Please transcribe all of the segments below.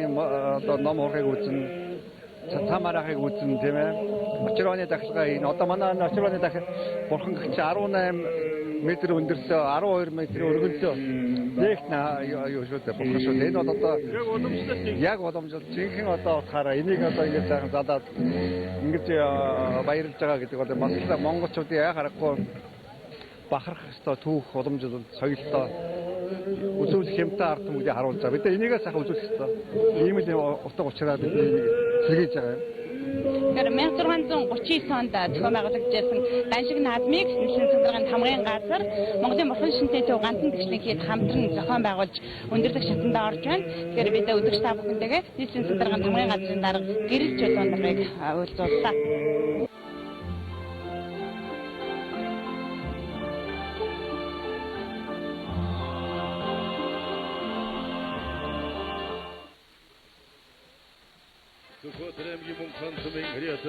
Наадмын одоо ном хурхыг үзнэ, цам арахыг үзнэ, тийм ээ. Очирооны дахилгаа хийн. Одоо манай очирооны дахил бурхан гэгч 18 метр өндөртөө, 12 метр өргөнтөө нэгт юу шүү дээ, бурхан шүү дээ. Энэ бол одоо яг уламжлалт жинхэнэ одоо утгаараа энийг одоо ингэж сайхан залаад ингэж баярлж байгаа гэдэг бол бас л монголчуудын яа харахгүй бахарх ёстой түүх, уламжлалт, соёлтой үзүүлэх юмтай ард түмэдийг харуулж байгаа. Бид энийгээ сайхан үзүүлэх ёстой. Ийм л утга учраа бид энийг сэргийж байгаа юм. Тэгэхээр 1639 онд зохион байгуулагдсан Даншиг наадмыг нийслэлийн цэндрийн хамгийн газар Монголын бурхан шинтэй төв ганцхан тэгшлэн хамтран зохион байгуулж өндөрлөх шатанд орж байна. Тэгэхээр бид өдөрч та бүхэнтэйгээ нийслэлийн цэндрийн хамгийн газрын дарга Гэрэл Чулуун нарыг уулзууллаа. Сүхбаатар аймгийн Мөнх хаан сумын харьяат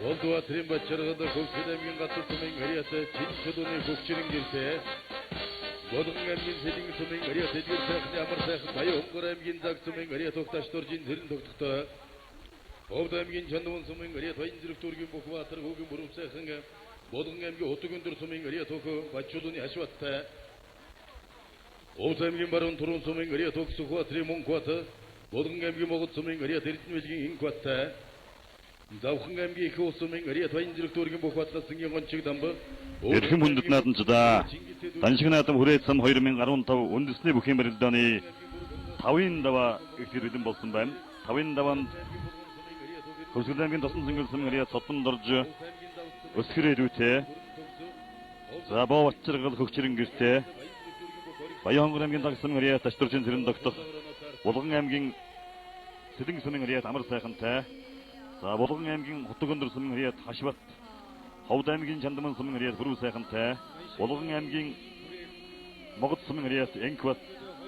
Болдубаатарын Бачаргад Хөвсгөл аймгийн Гатар сумын харьяат Чин чулууны хөгчрөн гэртэй Булган аймгийн Сэлэн сумын харьяат Эдгэр сайхны амар сайхан Баян Хонгор аймгийн Заг сумын харьяат Угташ дуржин Цэрэн тогтохтой Ховд аймгийн Чандван сумын харьяат Баян зэрэг дүүргийн Бүхбаатар Хүүгийн Бүрөв сайхан Булган аймгийн Утаг өндөр сумын харьяат Хөх Бачулууны Хашваттай Овд аймгийн Баруун Турун сумын харьяат Хөх Сүхбаатарын Мөнхбаатар Булган аймгийн Могод сумын харьяат Эрдэнэ бэлгийн Инхбаттай Завхан аймгийн Их уус сумын харьяат Баян зэрэг дүүргийн Бүхбаатар Сэнгийн Гончиг дамб Эрхэм хүндэт наадамчдаа, Даншиг наадам хүрээд сам 2015 үндэсний бүхийн барилдааны 5-ын даваа ихээр бэлэн болсон байна. 5-ын даваанд Хөвсгөл аймгийн Тосон цэнгэл сумын харьяат Содон дорж Өсгөр эрүүтэй. За Боо Бачиргал хөгчрөн гэртэй. Баян Хонгор аймгийн Даг сумын харьяат Ташдуржин цэрэн тогтох Булган аймгийн Сэлэн сумын харьяат Амар сайхантай. За Булган аймгийн Хутаг өндөр сумын харьяат Хашбат. Ховд аймгийн Чандман сумын харьяат Бүрүү сайхантай. Булган аймгийн Могод сумын харьяат Энкбат.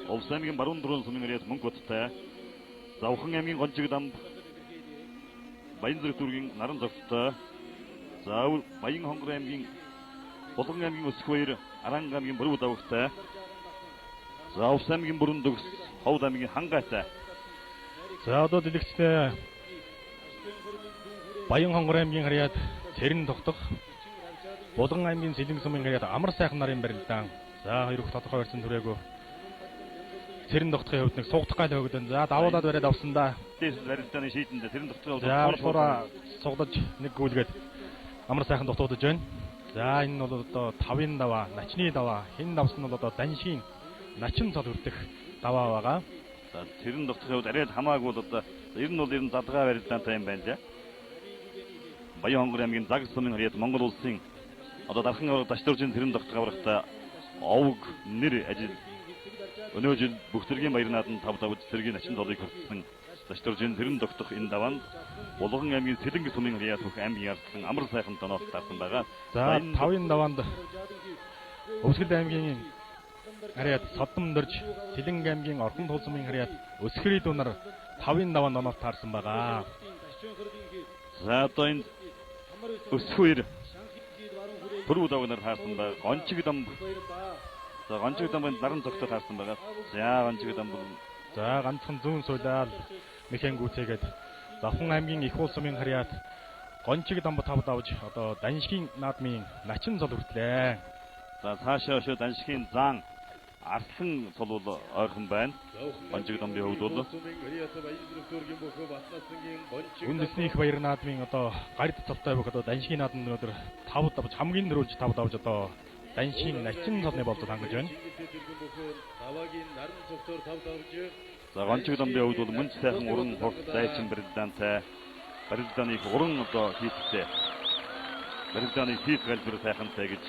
Увс аймгийн Баруун дөрвөн сумын харьяат Мөнхбаттай. Завхан аймгийн Гонжиг дамб Баян зэрэг дүүргийн Наран зогттой. За Баян Хонгор аймгийн Булган аймгийн Өсөх баяр Аранга аймгийн Бүрүү давагтай. За Увс аймгийн Бүрэн дөгс Ховд аймгийн Хангайтай. За одоо дэлгэцтэй Баян Хонгор аймгийн харьяат Цэрэн тогтох Булган аймгийн Сэлэнг сумын харьяат Амар сайхан нарын барилдаан. За хоёр их тодорхой барьсан түрээгүй. Цэрэн тогтохын хувьд нэг сугдах гал хөгдөн. За давуулаад бариад авсан да. Дээс барилдааны шийдэндээ Цэрэн тогтохын хувьд За болохоор сугдаж нэг гүйлгээд Амар сайхан дутуудаж байна. За энэ бол одоо 5-ын даваа, начны даваа, хэн давсан нь бол одоо Даншгийн начин цол хүртэх даваа байгаа. За Цэрэн тогтохын хувьд арай л хамаагүй бол одоо ер нь бол ер нь задгаа барилдаантай юм байна лээ. Баян Хонгор аймгийн Заг сумын харьяат Монгол улсын одоо дархан авраг Дашдуржин Цэрэн тогтох аврагтай овг нэр ажил өнөө жил бүх зэргийн баяр наадам тав давж цэргийн начин цолыг хүртсэн Дашдуржин Цэрэн тогтох энэ даваанд Булган аймгийн Сэлэнг сумын харьяат бүх аймгийн арслан амар сайхан тоноос таарсан байгаа. За 5-ын даваанд Өвсгөл аймгийн харьяат Содом дөрж Сэлэнг аймгийн Орхон туул сумын харьяат Өсгөрийн дүү нар 5-ын даваанд оноод таарсан байгаа. За одоо энэ Өсгөр пүрүү давгнаар таарсан байгаа. Гончиг дамб. За Гончиг дамбын наран цогтой таарсан байгаа. За Гончиг дамб. За ганцхан зүүн суулаад мэхэн гүцээгээд Завхан аймгийн Их уул сумын харьяат Гончиг дамб тав давж одоо Даншгийн наадмын начин цол хүртлээ. За цаашаа өшөө Даншгийн заан арслан цол бол ойрхон байна. Гончиг дамбын хувьд бол Үндэсний их баяр наадмын одоо гарид цолтой бүх одоо Даншгийн наадам өнөөдөр тав давж хамгийн дөрүүлж тав давж одоо Даншгийн начин цолны болзод хангаж байна. За Гончиг дамбын хувьд бол мөн сайхан уран хурц зайчин барилдаантай. Барилдааны их уран одоо хийцтэй. Барилдааны хийх галбир сайхантай гэж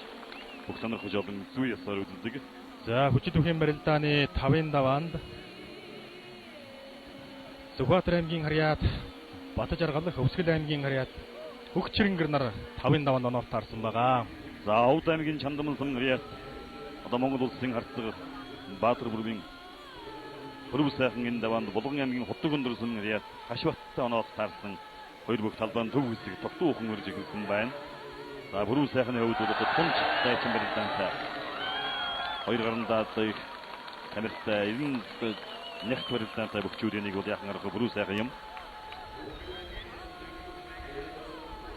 бүх сонирхож олон зүй ёсоор үздэг. За хүчит үхийн барилдааны 5-ын даваанд Сүхбаатар аймгийн харьяат Батжаргал Хөвсгөл аймгийн харьяат Хөгчрэнгэр нар 5-ын даваанд оноод таарсан байгаа. За Овд аймгийн Чандман сумын харьяат одоо Монгол улсын харцаг Баатар бүргийн Хөрөв сайхан энэ даваанд Булган аймгийн Хутаг өндөр сумын харьяат Хашбаттай оноод таарсан хоёр бүх талбайн төв хэсэг тогтун ухан үрж эхэлсэн байна. За бүрүү сайхны хувьд бол одоо тунч зайчин барилдаантай. Хоёр гарандаа одоо их тамиртай ер нь нягт барилдаантай бөхчүүдийн нэг бол яхан аргагүй бүрүү сайхан юм.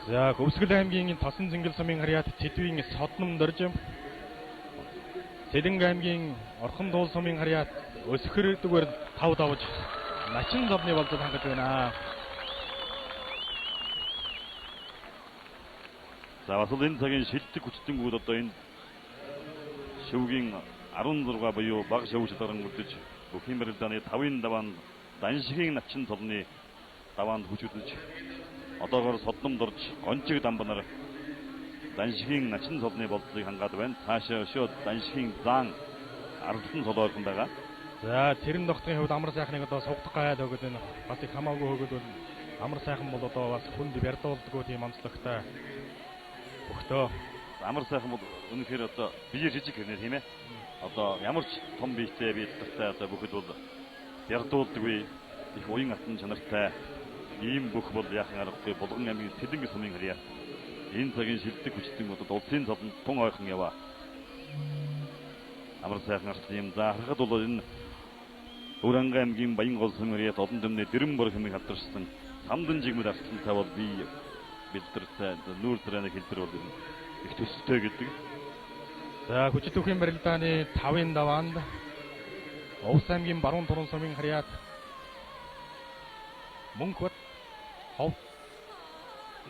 За Хөвсгөл аймгийн Тосон зингэл сумын харьяат Цэдвийн Содном дорж, Цэлэнг аймгийн Орхон дуул сумын харьяат Өсгөр зүгээр 5 давж Начин зовны болзол хангаж байна. За бас л энэ цагийн шилдэг хүчтэнгүүд одоо энэ шөвгийн 16 буюу баг шөвг шалгаран үлдэж бүхийн барилдааны 5-ын даваанд Даншигийн Начин цолны даваанд хүч үзэж одоогоор Содном дорж Гонжиг дамбанаар Даншигийн Начин цолны болцлыг хангаад байна. Цаашаа өшөө Даншигийн Заан Арслан цол ойрхон байгаа. За Цэрэн тогтын хувьд Амар сайхныг одоо сугдах гай өгöd байна. Бас их хамаагүй өгöd байна. Амар сайхан бол одоо бас хүнд бярдуулдаггүй тийм онцлогтой өгтөө. Амар сайхан бол үнэхээр одоо биеэр жижиг хэрнээ тийм ээ. Одоо ямар ч том биетэй бие татвартай одоо бүхэд бол бярдуулдаггүй их уян атан чанартай ийм бүх бол яахан аргагүй Булган аймгийн Сэлэнг сумын харьяа. Энэ цагийн шилдэг хүчтэн одоо улсын цолонд тун ойрхон яваа. Амар сайхан арслан юм. За харахад бол энэ Өвранга аймгийн Баянгол сумын харьяат олон түмний дэрэн бор хэмээн халдварсан самдан жигмэл арслантай бол бие бэлдэртэй нүүр царайны хэлбэр бол их төстэй гэдэг. За хүчит түүхийн барилдааны 5-ын даваанд Увс аймгийн Баруун туран сумын харьяат Мөнхбат Хов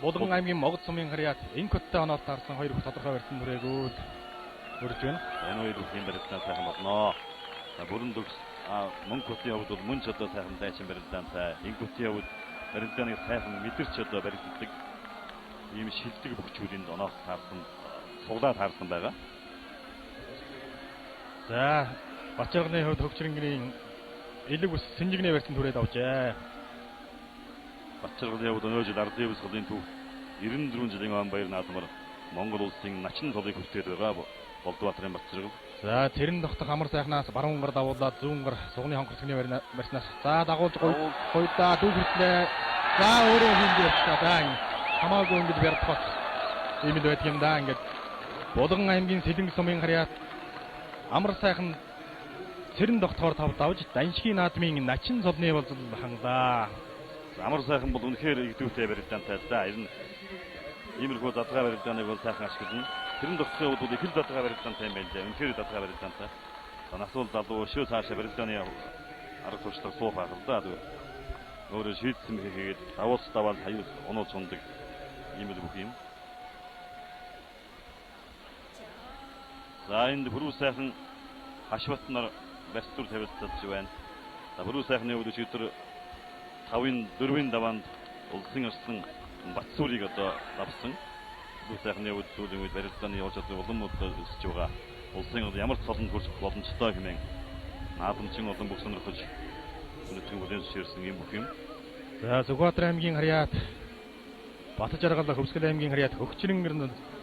Булган аймгийн Могд сумын харьяат Инкоттой оноол таарсан хоёр бүх тодорхой барьсан түрээгүй өрж байна. Энэ үед бүхийн барилдаа сайхан болно. За бүрэн төгс Мөнхбатын хувьд бол мөн ч одоо сайхан дайчин барилдаантай, Инкотын хувьд барилдааныг сайхан мэдэрч одоо баригддаг ийм шилдэг бөхчүүдийн оноос таарсан суглаа таарсан байгаа. За Бачарганы хувьд Хөгжрөнгөний элэг ус Сэнжигний барьсан түрээд авчээ. Бачарганы хувьд өнөө жил ардын хувьсгалын төв 94 жилийн он баяр наадмаар Монгол улсын начин цолыг хүртээд байгаа Болдбаатарын Бачаргал. За Цэрэн тогтох Амар сайхнаас баруун гар дагуулаад зүүн гар сугны хонхорцгны барьснаас за дагуулж гуйдаа дүү хүртлээ. За өөрөө хиймд явчихлаа. За хамаагүй ингэж бярдах бас ийм л байдаг юм да. Ингээд Булган аймгийн Сэлэнг сумын харьяат Амар сайхан Цэрэн тогтохоор 5 давж Даншгийн наадмын Начин цолны болзол хангалаа. Амар сайхан бол үнэхээр игдүүтэй барилдаантай л да. Ер нь иймэрхүү задгаа барилдааныг бол сайхан ашиглана. Цэрэн тогтохын хувьд бол их л задгаа барилдаантай юм байна лээ. Үнэхээр задгаа барилдаантай. За нас бол залуу өшөө цаашаа барилдааны арга туршлага суух байх л да. Өөрөө шийдсэн хийгээд давуулц даваал хаюул унуулж ундаг ийм л бүх юм. За энд бүрүү сайхан Хашбат нар барьц зүр тавилцаж байна. За бүрүү сайхны хувьд өчигдөр 5-ын 4-ийн даваанд улсын арслан Батсүрийг одоо давсан. Бүрүү сайхны хувьд сүүлийн үед барилдааны явж чадвар улам өсөж байгаа. Улсын одоо ямар ч цолонд хүрч боломжтой хэмээн наадамчин олон бүх сонирхож өнөөдрийн бүлээн зөвшөөрсөн юм бүх юм. За Сүхбаатар аймгийн харьяат Батжаргал Хөвсгөл аймгийн харьяат Хөгчрөнгөр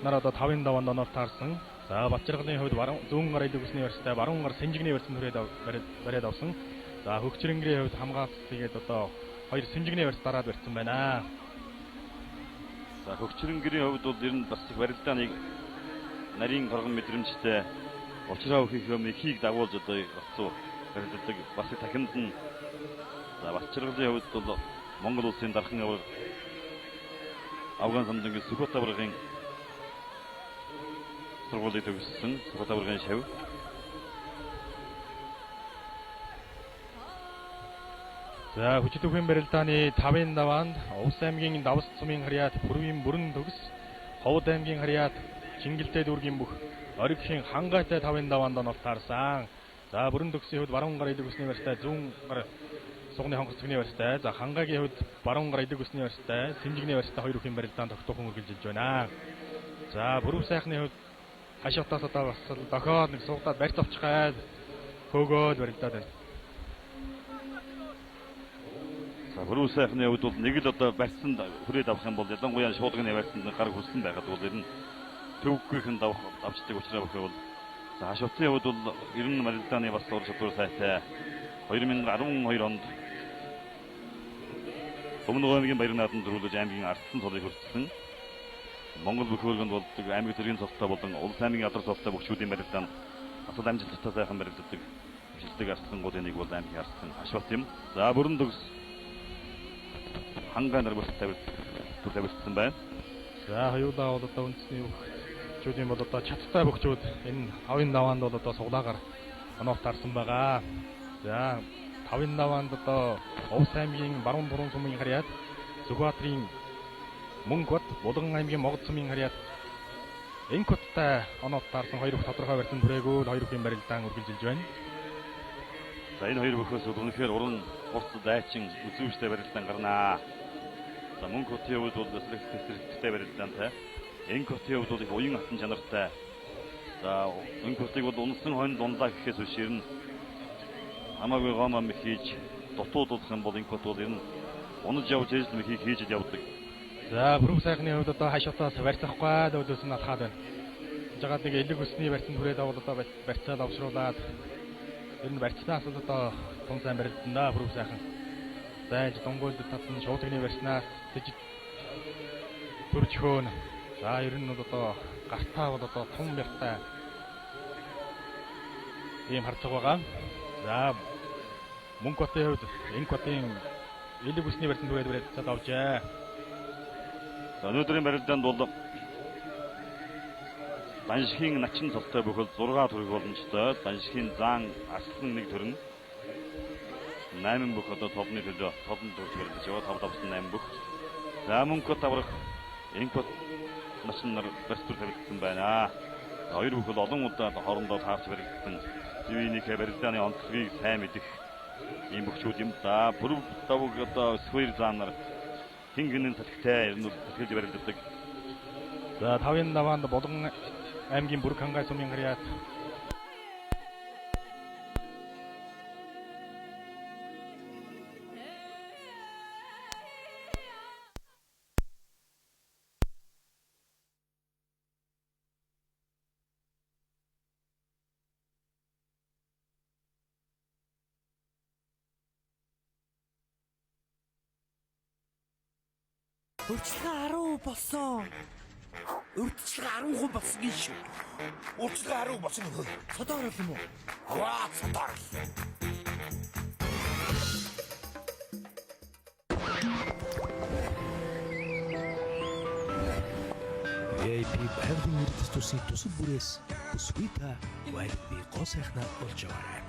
нар одоо 5-ын даваанд оноор таарсан. За Батжаргалын хувьд баруун зүүн гар элэг усны барьцтай баруун гар Сэнжигний барьцсан түрээд бариад авсан. За Хөгчрөнгөрийн хувьд хамгаалцгээд одоо хоёр Сэнжигний барьц дараад барьсан байна. За Хөгчрөнгөрийн хувьд бол ер нь бас их барилдааныг нарийн горгон мэдрэмжтэй учраа өгөх юм ихийг дагуулж одоо бацуу барилдадаг. Бас их тахинд нь за Батжаргалын хувьд бол Монгол улсын дархан аварга Афган самдангийн Сүхбат аваргын сургуулийг төгссөн Сүхбат аваргын шав. За хүчит түүхийн барилдааны 5-ын даваанд Увс аймгийн Давс сумын харьяат Бүрвийн бүрэн төгс, Ховд аймгийн харьяат Чингэлтэй дүүргийн бүх Оригхийн хангайтай 5-ын даваанд онол таарсан. За бүрэн төгсийн хувьд баруун гар элэг усны барьцтай зүүн гар сугны хонхорцгны барьцтай. За хангайгийн хувьд баруун гар элэг усны барьцтай, Сэнжигний барьцтай хоёр бүхийн барилдаанд тогтоохон үргэлжилж байна. За бүрүү сайхны хувьд хашаатаас одоо бас дохиод нэг суугдаад барьц авчих гай хөөгөөд барилдаад байна. За бүрүү сайхны хувьд бол нэг л одоо барьцсан хүрээд авах юм бол ялангуяа шуулганы барьцсанд гар хүрсэн байхад бол ер нь төвгүйхэн давах авчдаг учраас бүх бол за хашаатын хувьд бол ер нь барилдааны бас ур чадвар сайтай 2012 онд Өмнө аймгийн Баяр наадам зөрүүлж аймгийн Арслан цолыг хүртсэн. Монгол бүх өргөнд болдог аймаг зэргийн цолтой болон улс аймгийн алдар цолтой бөхчүүдийн барилдаанд асал амжилттай сайхан барилддаг. Шилдэг арслангуудын нэг бол аймгийн арслан Хашбат юм. За бүрэн төгс хангай нар бас төр тавилтсан байна. За хоёулаа бол одоо үндэсний бөхчүүдийн бол одоо чадтай бөхчүүд энэ тавын даваанд бол одоо суглаагаар оноо таарсан байгаа. За тавын даваанд одоо Увс аймгийн Баруун Туран сумын харьяат, Сүхбаатарын Мөнхбат, Булган аймгийн Могод сумын харьяат Энкоттой оноо таарсан хоёр бүх тодорхой барьсан түрээгүй хоёр бүхийн барилдаан үргэлжилж байна. За энэ хоёр бөхөөс үнэхээр уран хурц дайчин үзүүштэй барилдаан гарнаа. За Мөнхбатын хувьд бол эсрэг барилдаантай. Энкотын хувьд бол их уян хатан чанартай. За Энкотыг бол унсан хойно дунлаа гэхээс биш ер нь хамаагүй гомом хийж дутуудах юм бол Энкот бол ер нь унаж явж ижил мөхийг хийж явдаг. За бүрэн сайхны хувьд одоо хашаатаас барьцахгүй л өлөөс нь алхаад байна. Жагаад нэг элэг өсний барьсан түрээд бол одоо барьцаад авшруулад ер нь барьцнаас бол одоо тун сайн барилдан да бүрэн сайхан. Зайлж дунгуйлд татсан шуудагны барьснаас тэжид төрж хөөн. За ер нь бол одоо гартаа бол одоо тун мяртай ийм харцаг байгаа. За Мөнхбатын хувьд Энкотын элэг өсний барьсан түрээд барьцаад авчээ. За өнөөдрийн барилдаанд бол Даншхийн начин цолтой бүхэл 6 төрөх боломжтой. Даншхийн заан арслан нэг төрнө. 8 бүх одоо цолны төлөө цолон төрж барилдаж яваа 5 давсан 8 бүх. За Мөнхбат аврах Энкот начин нар барьц төр тавигдсан байна. Хоёр бүхэл олон удаа хоорондоо таарч баригдсан. Живийнхээ барилдааны онцлогийг сайн мэдэх ийм бөхчүүд юм. За бүрв давг одоо өсвөр заанаар хин гинэн салхитай ер нь салхилж барилддаг. За тавын даваанд Булган аймгийн Бүрэг хангай сумын харьяат Урьдчилгаа 10% болсон. Урьдчилгаа 10% болсон гин шүү. Урьдчилгаа 10% болсон гин. Содоо орол юм уу? Аваа содоо орол. VIP байгалийн эрдэс төсний тусал бүрээс бүсгүй та би гоо сайхнаа олж аваарай.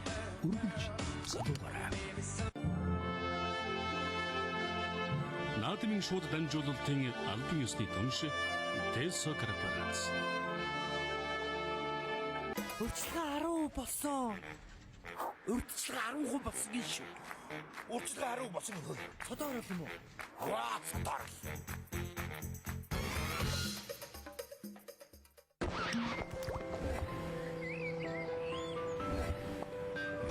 Үргэлж залуугаарай. Наадмын шууд дамжуулалтын албан ёсны түнш Тэсо корпорац. Урьдчилгаа 10% болсон. Урьдчилгаа 10% болсон гин шүү. Урьдчилгаа 10% болсон гин. Содоо орол юм уу? Аваа содоо орол.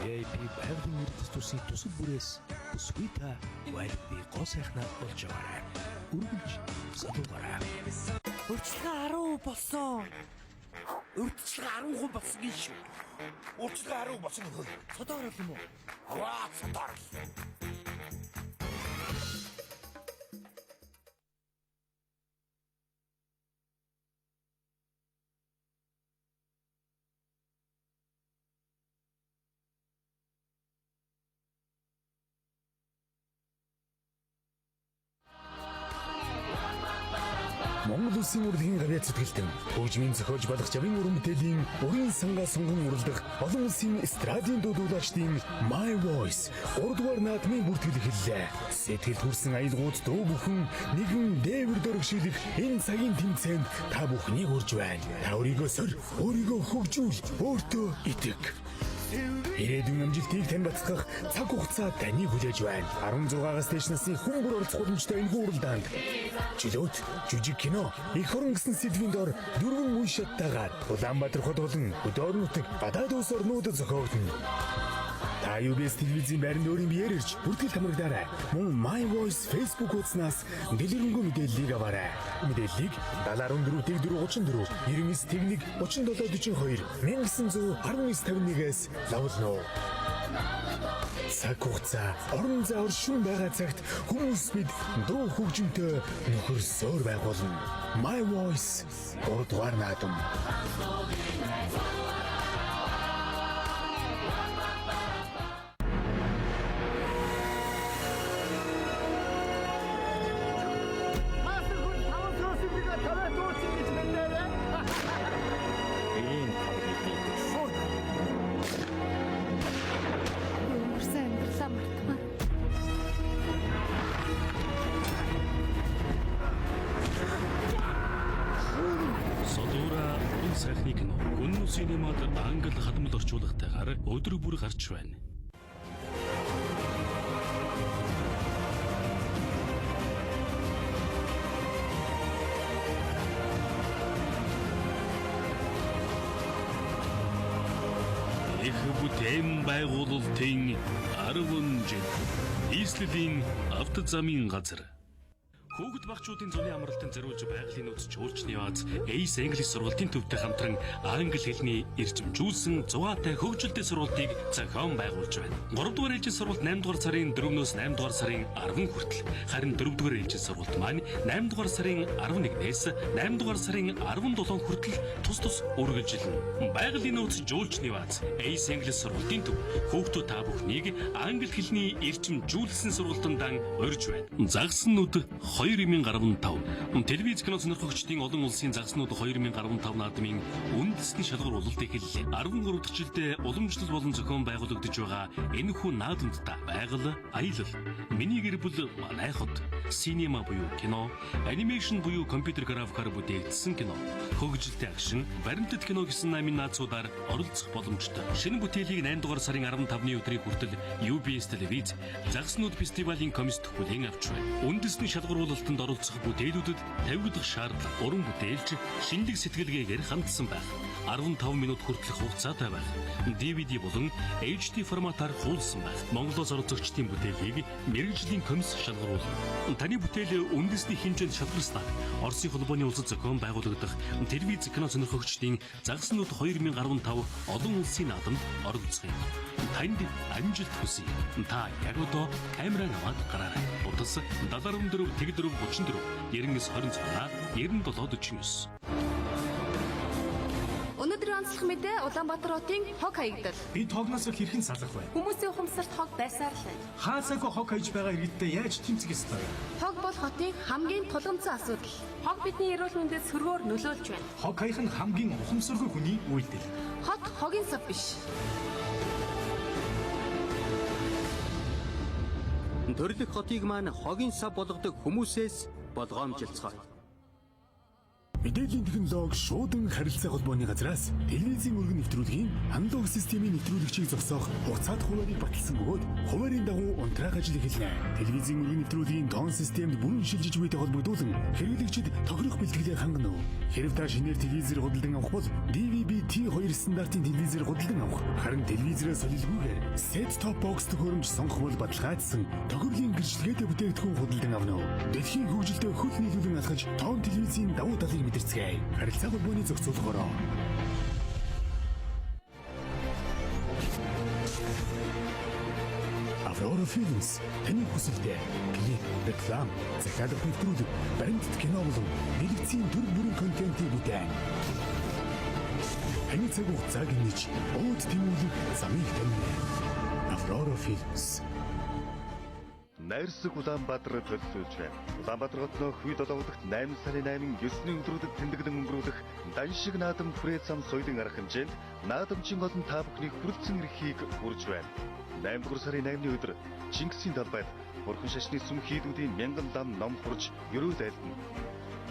VIP байгалийн эрдэс төсний тусал бүрээс бүсгүй та би гоо сайхнаа олж аваарай. Үргэлж залуугаарай. Урьдчилгаа 10% болсон. Урьдчилгаа 10% болсон гин шүү. Урьдчилгаа 10% болсон гин. Содоо орол юм уу? Аваа содоо орол. Монгол Улсын урлагийн гавьяа зүтгэлтэн хөгжмийн зохиолж болох Жавын уран бүтээлийн уран сангаа сонгон уралдах олон улсын эстрадын дуу дуулаачдын My Voice 3 дугаар наадмын бүртгэл эхэллээ. Сэтгэл хүрсэн аялгууд дуу бүхэн нэгэн дээвэр дөрөгшүүлэх энэ цагийн тэмцээнд та бүхнийг урьж байна. Та өөрийгөө сор, өөрийгөө хөгжүүл, өөртөө итэг. Ирээдүйн амжилтыг тань батлах цаг хугацаа таныг хүлээж байна. 16-аас дээш насны хүн бүр оролцох боломжтой энэхүү уралдаанд чөлөөт, жүжиг кино, эх орон гэсэн сэдвийн дор дөрвөн үе шаттайгаар Улаанбаатар хот болон хөдөө орон нутаг гадаад улс орнуудад зохиогдоно. Та UBS телевизийн байранд өөрийн биеэр ирж бүртгэл хамрагдаарай. Мөн My Voice Facebook хуудаснаас дэлгэрэнгүй мэдээллийг аваарай. Мэдээллийг 7014 434 99 1 37 42 1919 51-ээс лавлна уу. Цаг хугацаа, орон зай оршин байгаа цагт хүмүүс бид дуу хөгжимтэй нөхөрсөөр байх болно. My Voice 3 дугаар наадам. Синемад англи хадмал орчуулагтайгаар өдөр бүр гарч байна. Их бүтээн байгуулалтын 10 жил нийслэлийн автозамын газар. Хүүхэд багчуудын зуны амралтанд зориулж байгалийн нөөц жуулчны бааз Ace English сургалтын төвтэй хамтран англи хэлний эрчимжүүлсэн зугаатай хөгжилтэй сургалтыг зохион байгуулж байна. 3 дугаар ээлжийн сургалт 8 дугаар сарын 4-өөс 8 дугаар сарын 10 хүртэл, харин 4 дугаар ээлжийн сургалт маань 8 дугаар сарын 11-ээс 8 дугаар сарын 17 хүртэл тус тус үргэлжилнэ. Байгалийн нөөц жуулчны бааз Ace English сургалтын төв хүүхдүүд та бүхнийг англи хэлний эрчимжүүлсэн сургалтанд урьж байна. Загснууд 2015 телевиз кино сонирхогчдын олон улсын загснууд 2015 наадмын үндэсний шалгаруулалт эхэллээ. 13 дахь жилдээ уламжлал болон зохион байгуулагдаж байгаа энэхүү наадамд та байгаль, аялал, миний гэр бүл, манай хот, синема буюу кино, анимашн буюу компьютер графикаар бүтээгдсэн кино, хөгжилтэй акшн, баримтат кино гэсэн номинацуудаар оролцох боломжтой. Шинэ бүтээлийг 8 дугаар сарын 15-ны өдрийг хүртэл UBS телевиз загснууд фестивалийн комиссд хүлээн авч байна. Үндэсний шалгаруулалтанд оролцох бүтээлүүдэд тавигдах шаардлага уран бүтээлч шинэлэг сэтгэлгээгээр хандсан байх. 15 минут хүртэлх хугацаатай байх. DVD болон HD форматаар хуулсан байх. Монголоос оролцогчдын бүтээлийг мэргэжлийн комисс шалгаруулна. Таны бүтээл үндэсний хэмжээнд шалгарснаар Оросын холбооны улсад зохион байгуулагдах телевиз кино сонирхогчдын загснууд 2015 олон улсын наадамд оролцох юм. Танд амжилт хүсье. Та яг одоо камераа аваад гараарай. Утас 74 04 34 99 26 97 49. Өнөөдрийн онцлог мэдээ Улаанбаатар хотын хог хаягдал. Бид хогноос хэрхэн салах вэ? Хүмүүсийн ухамсарт хог байсаар л байна. Хаасаагүй хог хаяж байгаа иргэдтэй яаж тэмцэх ёстой вэ? Хог бол хотын хамгийн тулгамдсан асуудал. Хог бидний эрүүл мэндэд сөргөөр нөлөөлж байна. Хог хаях нь хамгийн ухамсаргүй хүний үйлдэл. Хот хогийн сав биш. Төрлөх хотыг маань хогийн сав болгодог хүмүүсээс болгоомжилцгоо. Мэдээллийн технологи шуудан харилцаа холбооны газраас телевизийн өргөн нэвтрүүлгийн аналог системийн нэвтрүүлэгчийг зогсоох хугацаат хуваарийг баталсан бөгөөд хуваарийн дагуу унтраах ажил эхэлнэ. Телевизийн өргөн нэвтрүүлгийн тон системд бүрэн шилжиж буйтай холбогдуулан хэрэглэгчид тохирох бэлтгэлээ хангана. Хэрэв та шинээр телевизээр худалдан авах бол DVB-T2 стандартын телевизээр худалдан авах. Харин телевизээрээ солилгүйгээр set-top box төхөөрөмж сонгох бол баталгаажсан тохирлын гэрчлэгээтэй бүтээгдэхүүн худалдан авна. Дэлхийн хөгжилтэй хөл нийлүүлэн алхаж тоон телевизийн давуу талыг мэдэрцгээе. Харилцаа холбооны зохицуулгаараа. Аврора Films таны хүсэлтэд клип, реклам, захиалга нэвтрүүлэг, баримтат кино болон дэлгэцийн төрөл бүрийн контентыг бүтээн. Таны цаг хугацааг нэж, ууд тэмүүлэх замыг танина. Аврора Films. Найрсаг Улаанбаатар төлөвлөж байна. Улаанбаатар хотноо хүй 7 дахь 8 сарын 8 9-ний өдрүүдэд тэмдэглэн өнгөрүүлэх Даншиг наадам хүрээ зам соёлын арга хэмжээнд наадамчин олон та бүхний хүрэлцэн ирэхийг урьж байна. 8 дугаар сарын 8-ны өдөр Чингисийн талбайд Бурхан шашны сүм хийдүүдийн мянган лам ном хурж ерөөл айлдана.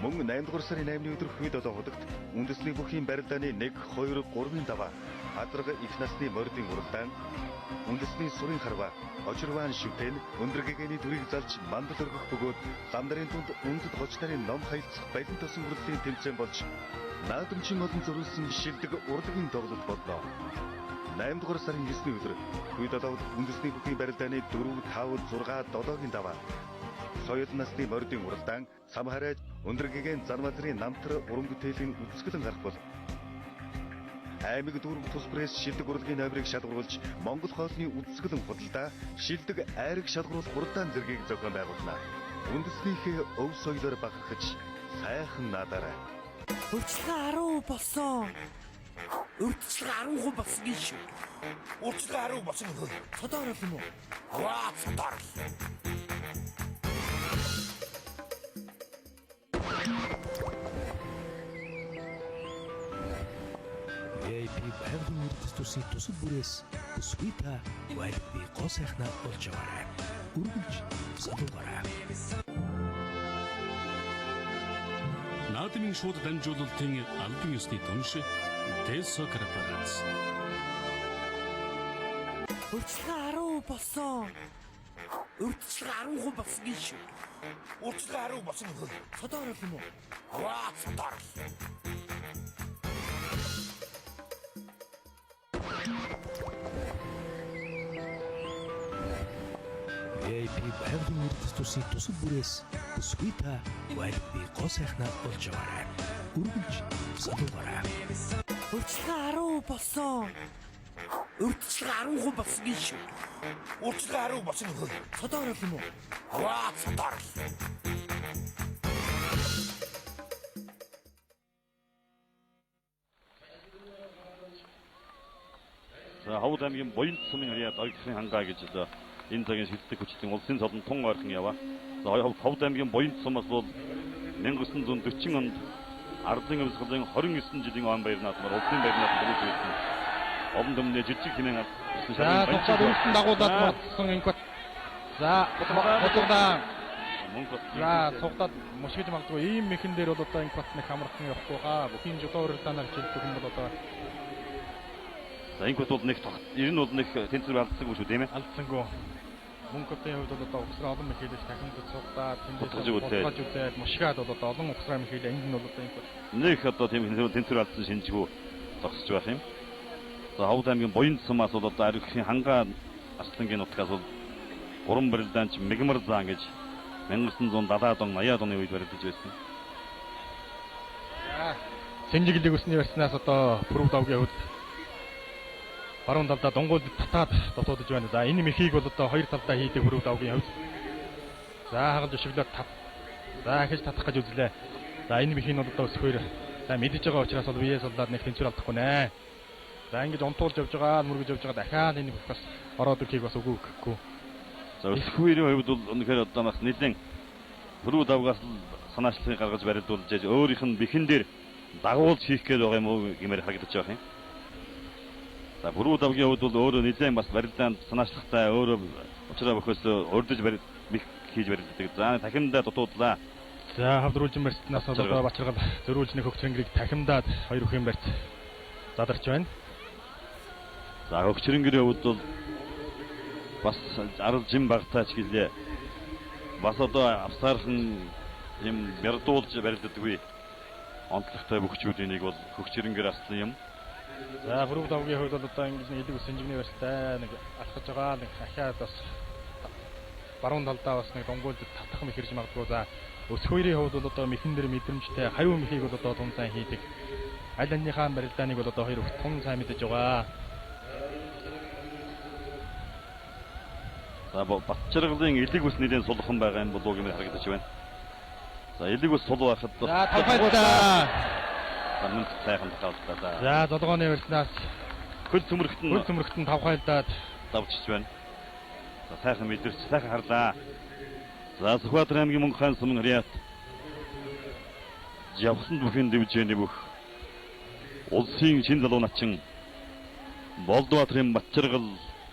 Мөн 8 дугаар сарын 8-ны өдөр хүй 7 худагт үндэсний бүхийн барилдааны 1, 2, 3-ын даваа Адрага их насны мордын уралдаан, үндэсний сурын харва, Очирван шүтэн, өндөр гэгэний дүрийг залж мандал өргөх бөгөөд лам нарын дунд үндэд гоч нарын ном хаилцах балин тосон хүрэлтийн тэмцээн болж наадамчин олон зориулсан шилдэг урлагийн тоглолт боллоо. 8 дугаар сарын 9-ний өдөр хүй 7 худагт үндэсний бүхийн барилдааны 4, 5, 6, 7-гийн даваа соёл насны мордын уралдаан, сам харайж, өндөр гэгээн Занбаатарын намтар уран бүтээлийн үзэсгэлэн гарах бол аймаг дүүрэг тус пресс шилдэг урлагийн номерыг шалгаруулж Монгол хоолны үзэсгэлэн худалдаа шилдэг айраг шалгаруулах хуралдаан зэргийг зохион байгуулна. Үндэснийхээ өв соёлоор бахархаж сайхан наадаарай. Урьдчилгаа 10% болсон. Урьдчилгаа 10% болсон гин шүү. Урьдчилгаа 10% болсон гэх нь Цодоор юм уу? Ваа, цодоор. VIP байгалийн эрдэс төрсний тусал бүрээс бүсгүй та VIP гоо сайхнаа олж аваарай. Үргэлж залуугаарай. Наадам Наадмын шууд дамжуулалтын албан ёсны түнш Десо корпорац. Урьдчилгаа 10% болсон. Урьдчилгаа 10% болсон гин шүү. Урьдчилгаа 10% болсон нөхөр. Содоор юм уу? Ваа, содоор. VIP байгалийн эрдэс төслийн тусал бүрээс бүсгүй та VIP гоо сайхнаа олж аваарай. Үргэлж залуугаарай. Урьдчилгаа 10% болсон. Урьдчилгаа 10% болсон гин шүү. Урьдчилгаа 10% болсон нөхөр. Содоор юм уу? Ваа, содоор. За Ховд аймгийн Буянт сумын харьяат ойгхын хангаа гэж одоо энэ цагийн шилдэг хүчтэн улсын цолон тун ойрхон яваа. За Ховд аймгийн Буянт сумаас бол 1940 онд Ардын өмсгөлийн 29 жилийн он баяр наадмаар улсын баяр наадам төрүүлж байсан. Олон түмний жижиг хэмээн авсан За цуцаад өргөсөн дагуулад мотсон инкот. За бутгадаа мөнгө За цугдаад мушгиж магадгүй ийм мэхэн дээр бол одоо инкот нэг амархан явахгүй хаа. Бүхийн жудаа уралдаанаар хичээлдэг хүн бол одоо За инкот бол нэг ер нь бол нэг тэнцвэр алдсангүй шүү тийм ээ. Алдсангүй. Мөнгөтийн хувьд бол одоо угсраа олон мэхээлж тахимд цугдаад Бутгаж тэндээс үзээд. бутгаж үзээд мушгаад бол одоо олон угсраа мэхээлээ энд нь бол одоо инкот. Нэг одоо тийм тэнцвэр алдсан шинжгүй зогсож байх юм. За Ховд аймгийн Буянт сумаас бол одоо Ариухын хангаа Арслангийн нутгаас бол гурван барилдаанч Мегмар заан гэж 1970-аад он 80-аад оны үед барилдаж байсан. Сэнжиглэг өсний барьснаас одоо пүрэв давгийн хувьд баруун талдаа дунгуул татаад дутуудаж байна. За энэ мехийг бол одоо хоёр талдаа хийдэг пүрэв давгийн хувьд. За хагалж өшөглөө тат. За ахиж татах гэж үзлээ. За энэ мехийг нь бол одоо өсгөхөр за мэдэж байгаа учраас бол биеэ суллаад нэг тэнцвэр алдахгүй нэ. За ингэж унтуулж явж байгаа, мөргөж явж байгаа дахиад энэ мөх бас ороод ирэхийг бас үгүй гэхгүй. За өсгөхүйрийн хувьд бол үнэхээр одоо бас нэлээд пүрэв давгаас л санаачлалыг гаргаж барилдуулж яж өөрийнх нь бэхэн дээр дагуулж хийх гээд байгаа юм уу гэмээр харагдаж байх юм. За пүрэв давгийн хувьд бол өөрөө нэлээд бас барилдаанд санаачлагтай өөрөө учраа бөхөөс урдж бэх хийж барилддаг. За тахимдаа дутуудлаа. За хавдруулжин барьцнаас бол одоо Бачаргал зөрүүлж нэг хөгцрөнгөрийг тахимдаад хоёр өхийн барьц задарч байна. За хөгчрөнгөрийн хувьд бол бас арал жим багтаач гэлээ. Бас одоо авсаархан юм бярдуулж барилддаггүй. Онцлогтой бөхчүүдийн нэг бол хөгчрөнгөр аслан юм. За пүрэв давгийн хувьд бол одоо ингэж нэг элэг ус сэнжигний барьцтай нэг алхаж байгаа нэг ахиад бас баруун талдаа бас нэг дунгуйлд татах мэх ирж магадгүй. За өсгөөрийн хувьд бол одоо мэхэн дэр мэдрэмжтэй хариу мехийг бол одоо тун сайн хийдэг. Аль алийнхаа барилдааныг бол одоо хоёр өх тун сайн мэдэж байгаа. За Батчаргалын элэг ус нэлээд сулхан байгаа юм болов уу гэмээр харагдаж байна. За элэг ус сул байхад За тавхайлаа. За мөн сайхан тавхайлаа. За За золгооны барьцнаас хөл цөмөрхтөн хөл цөмөрхтөн тавхайлдаад давчиж байна. За сайхан мэдэрч сайхан харлаа. За Сүхбаатар аймгийн Мөнх хаан сумын харьяат Явсан бүхийн дивжээний бүх улсын шин залуу начин Болдбаатрын Батчаргал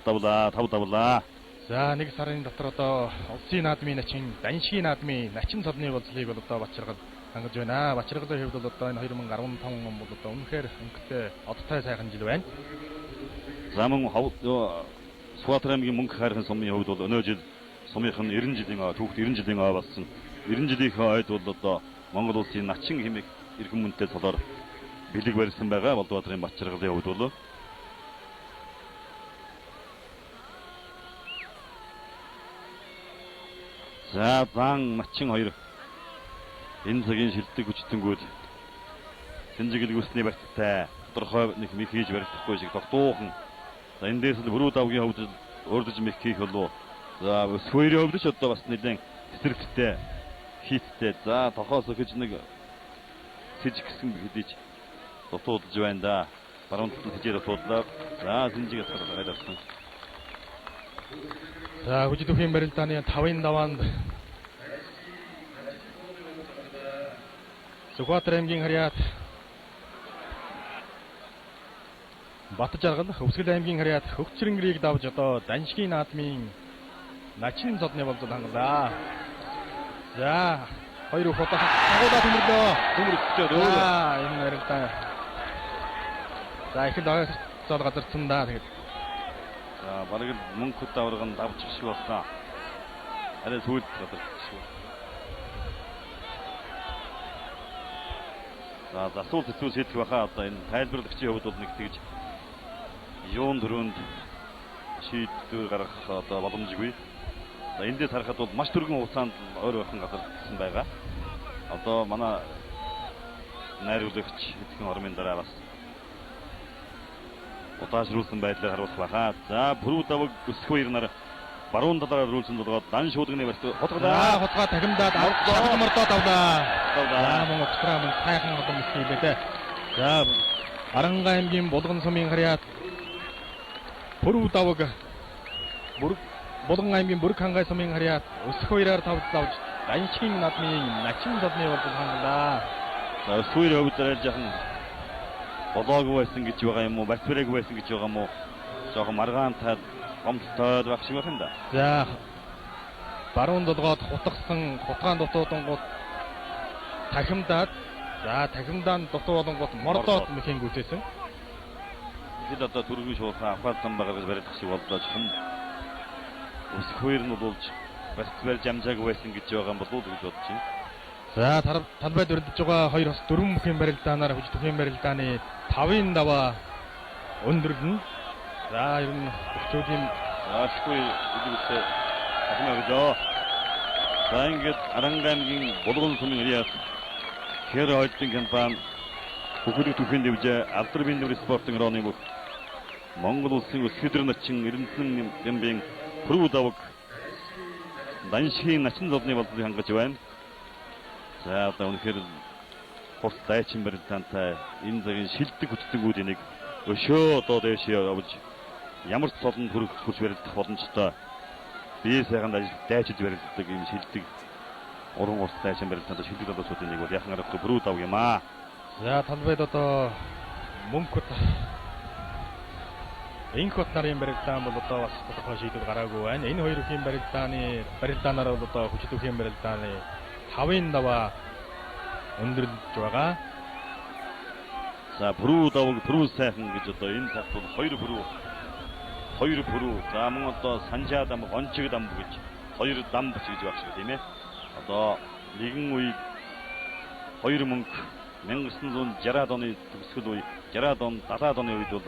давлаа, тав давлаа. За нэг сарын дотор одоо улсын наадмын начин, даншгийн наадмын начин цолны болцлыг бол одоо Бачаргал хангаж байна. Бачаргалын хувьд бол одоо энэ 2015 он бол одоо үнэхээр өнгөтэй одтой сайхан жил байна. За мөн Сүхбаатар аймгийн Мөнх хайрхан сумын хувьд бол өнөө жил сумынх нь 90 жилийн ой, түүхт 90 жилийн ой болсон. 90 жилийнхээ ойд бол одоо Монгол улсын начин хэмээх эрхэм мөнтэй цолоор бэлэг барьсан байгаа. Болдбаатрын Батчаргалын хувьд бол За зан начин хоёр энэ цагийн шилдэг хүчтэнгүүд Сэнжиглэг үсний барьцтай тодорхой нэг мэх хийж баригдахгүй шиг тогтуухан. За энэ дээрс л бүрүү давгийн хувьд урдж мэх хийх болов. За өсвөрийн хувьд ч одоо бас нэлээд эсрэгтэй хийттэй. За тохоос өгч нэг сэжиг гэсэн хэдий ч дутуудалж байна да. Баруун талд сэжээр дутуудлаа. За сэнжиг асгараад авсан. За хүчдүүхийн барилдааны 5-ын даваанд Сүхбаатар аймгийн харьяат Батжаргал Хөвсгөл аймгийн харьяат Хөгчрөнгөрийг давж одоо Даншгийн наадмын начин цодны болзол хангалаа. За Хоёр бүх удаа дагуулаад төмөрлөө. Төмөрөгчөөд өөрөө. За энэ барилдаа. За их л ойролцоол газарцсан да тэгээд. За бараг л мөнхөд аварга нь давчих шиг болсон. Арай сүүлд газарчих шиг. За засвал хэцүү шийдэх байхаа одоо энэ тайлбарлагчийн хувьд бол нэг тэгж юун дөрөнд шийдвэр гаргах одоо боломжгүй. За эндээс харахад бол маш түргэн хугацаанд ойр ойрхон газардсан байгаа. Одоо манай найруулагч эдгээр ормын дараа бас удаашруулсан байдлаар харуулах байхаа. За Пүрүү давг өсөх хоёр нар баруун талаараа рүүлсэн толгойд дан шуудганы барьт хутгалаа. Хутгаа тахимдаад шахаж мордоод авлаа. За мөн экстра мөн сайхан одоо мэс хийлээ дээ. За Аранга аймгийн Булган сумын харьяат Пүрүү давг Бүрэг Булган аймгийн Бүрэг хангай сумын харьяат өсөх хоёроор тавд давж Даншгийн наадмын начин зодны болол хангалаа. За өсөх хоёрын хувьд арай жаахан болоогүй байсан гэж байгаа юм уу, барьц бариагүй байсан гэж байгаа юм уу? Жоохон маргаантай гомдолтой байх шиг байх юм да. За баруун долгоод хутгсан хутгаан дутуудангууд тахимдаад за тахимдаан дутуу болонгууд мордоод мэхэн гүтээсэн. Тэгэхэд одоо түргэн шуурхаа авахар зам байгаа гэж барих шиг боллоо чухам. Өсөх хоёр нь болж барьц барьж амжаагүй байсан гэж байгаа юм болов уу гэж бодож байна. За талбайд өрдөж байгаа хоёр бас дөрвөн бүхийн барилдаанаар хүч төхийн барилдааны 5-ын даваа өндөрлөнө. За ер нь хүчүүдийн заашгүй илүүтэй ахмаа гэлөө. За ингээд Аранга аймгийн Булган сумын Риас Хэр ойлтын компани бүхэл түүхийн дэвжээ алдар биеийн нүр спортын рооны бүх Монгол улсын өсгөдөр начин Эрдэнэ гэмбийн Пүрүү давг Даншгийн начин зовны болдлыг хангаж байна. За одоо үнэхээр хурц дайчин барилдаантай энэ цагийн шилдэг хүчтэнгүүдийн нэг өшөө одоо дээш явж ямар ч цолонд хүрэх хүч барилдах боломжтой. Бие сайхан дайчид барилддаг ийм шилдэг уран хурц дайчин барилдаантай шилдэг залуучуудын нэг бол яхан аргагүй Пүрүү давг юм аа. За талбайд одоо мөнхөд Инх бот нарын барилдаан бол одоо бас тодорхой шийдвэр гараагүй байна. Энэ хоёр бүхийн барилдааны барилдаанаар бол одоо хүчит бүхийн барилдааны 5-ын даваа өндөрлөж байгаа. За Пүрүү давг Пүрүү сайхан гэж одоо энэ цагт бол хоёр Пүрүү хоёр Пүрүү. За мөн одоо Санжаа дам, Гончиг дам гэж хоёр дам гэж байх шиг тийм ээ. Одоо нэгэн үе хоёр мөнгө 1960-ад оны төгсгөл үе 60-ад он 70-ад оны үед бол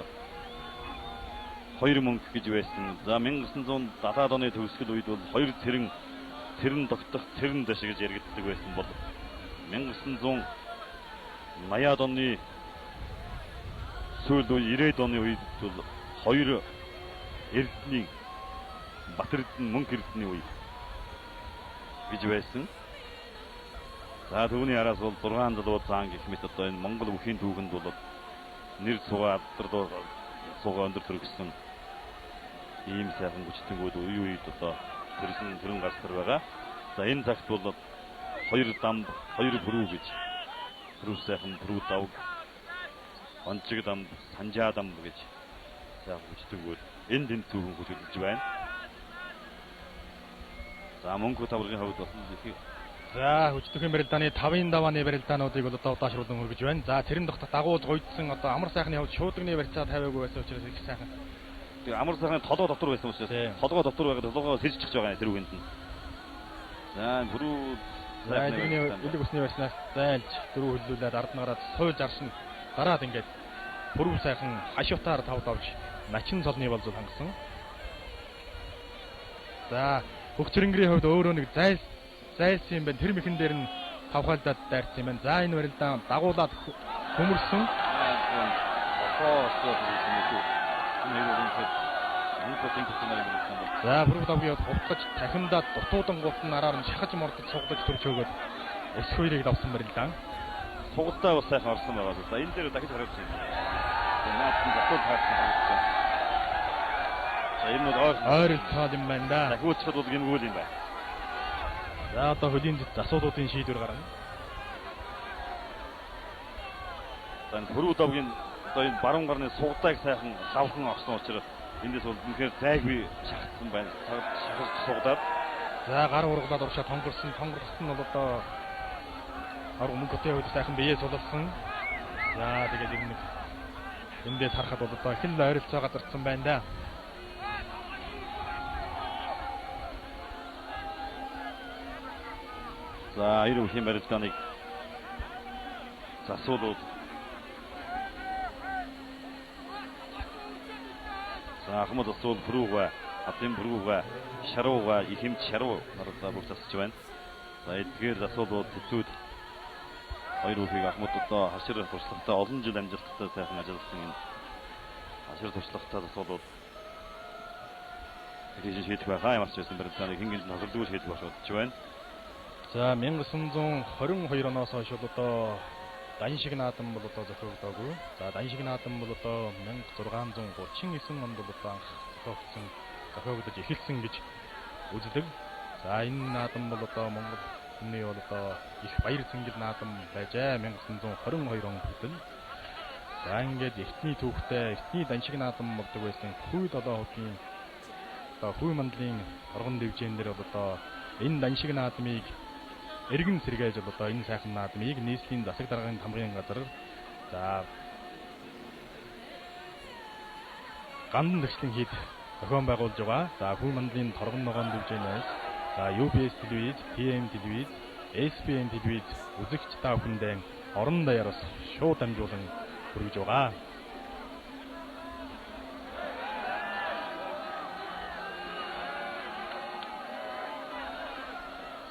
хоёр мөнгө гэж байсан. За 1970-ад оны төгсгөл үед бол хоёр цэрэн тэрэн тогтох тэрэн дэш гэж яригддаг байсан бол 1980-ад оны сүүл үе 90-ад оны үед бол хоёр эрдний Бат Эрдэнэ мөнгө эрдний үе гэж байсан. За түүний араас бол 6 залуу заан гэх мэт одоо энэ Монгол бүхийн түүхэнд бол нэр цугаа алдар цугаа өндөр төрөгсөн ийм сайхан хүчтэнгүүд үе үед одоо төрсөн төрөн гарсаар байгаа. За энэ цагт бол хоёр дамб, хоёр пүрүү гэж пүрүү сайхан, пүрүү давг, онцог дамб, санжаа дамб гэж сайхан хүчтэнгүүд энэ тэнд түүхэн хүчилж байна. За мөнгө таврын хувьд бас их. За хүчтэйхэн барилдааны 5-ын давааны барилдаануудыг бол одоо удаашруулан хөргөж байна. За тэрэн дотор дагуу гойдсон одоо амар сайхны хувьд шуудагны барьцаа тавиагүй байсан учраас их сайхан. Тэгээ амар сайхны толгой дотор байсан учраас толгой дотор байгаад толгоо сэржчихэж байгаа тэр үгэнд нь. За бүрүү сайхны элэг усны барьснаас зайлж дөрөв хөллүүлээд ард нь гараад сууж аршин дараад ингээд бүрүү сайхан хашуутаар тав давж начин цолны болзол хангасан. За Хөгчрөнгөрийн хувьд өөрөө нэг зайлсан юм байна. Тэр мэхэн дээр нь тавхайлдаад дайрсан юм байна. За энэ барилдаан дагуулад хөмөрсөн. За бүрүү давгийн хувьд хутгаж тахимдаад дутуудангууд нь араар нь шахаж мордож сугдаж төрж өгөөд өсөх хоёрыг давсан барилдаан. Сугадтай бас сайхан орсон байгаа. За энэ дээр дахиж харуулж байна. Наад нь дутуу таарсан харагдаж байна. За энэ бол ойролцоол юм байна да. Дахиуцхад бол гэмгүй юм байна. За одоо хөлийн засуулуудын шийдвэр гарна. За энэ пүрүү давгийн одоо энэ баруун гарны сугдааг сайхан лавхан орсон учраас эндээс бол үнэхээр зайгүй шахагдсан байна. Шахаж сугдаад. За гар ургалаад уршаа тонгорсон. Тонгорлолт нь бол одоо Авраг Мөнх хотын хувьд сайхан биеэ сулалсан. За тэгээд ер нь эндээс харахад бол одоо их л ойролцоо газарцсан байна да. За хоёр үеийн барилдааныг засуулууд. За ахмад засуул пүрүүгээ, хатын пүрүүгээ, шаруугаа, ихэмт шаруу наруудаа бүр засч байна. За эдгээр засуулууд хэцүүд хоёр үеийг ахмад одоо хашир туршлагатай олон жил амжилттай сайхан ажилласан энэ хашир туршлагатай засуулууд тийш шийдэх байхаа ямар ч байсан барилдааныг хин гинт тохирдгүй шийдэх байх бодож байна. За 1922 оноос хойш бол одоо Даншиг наадам бол одоо зохиогдоогүй. За Даншиг наадам бол одоо 1639 онд бол одоо анх зохиогдож эхэлсэн гэж үздэг. За энэ наадам бол одоо Монгол өмнө бол одоо их баяр цэнгэл наадам байжээ. 1922 он хүртэл. За ингээд эртний түүхтэй, эртний Даншиг наадам болдог байсан Хүй долоо хогийн одоо Хүй мандлын торгон дэвжээн дээр бол одоо энэ Даншиг наадмыг эргэн сэргээж бол одоо энэ сайхан наадмыг нийслэлийн засаг даргын тамгын газар за гандан зэгслэн хийд зохион байгуулж байгаа. За Хүй мандлын торгон ногоон дэвжээнээс за UBS телевиз, TM телевиз, SBN телевиз үзэгч та бүхэндээ орон даяар бас шууд дамжуулан хүргэж байгаа.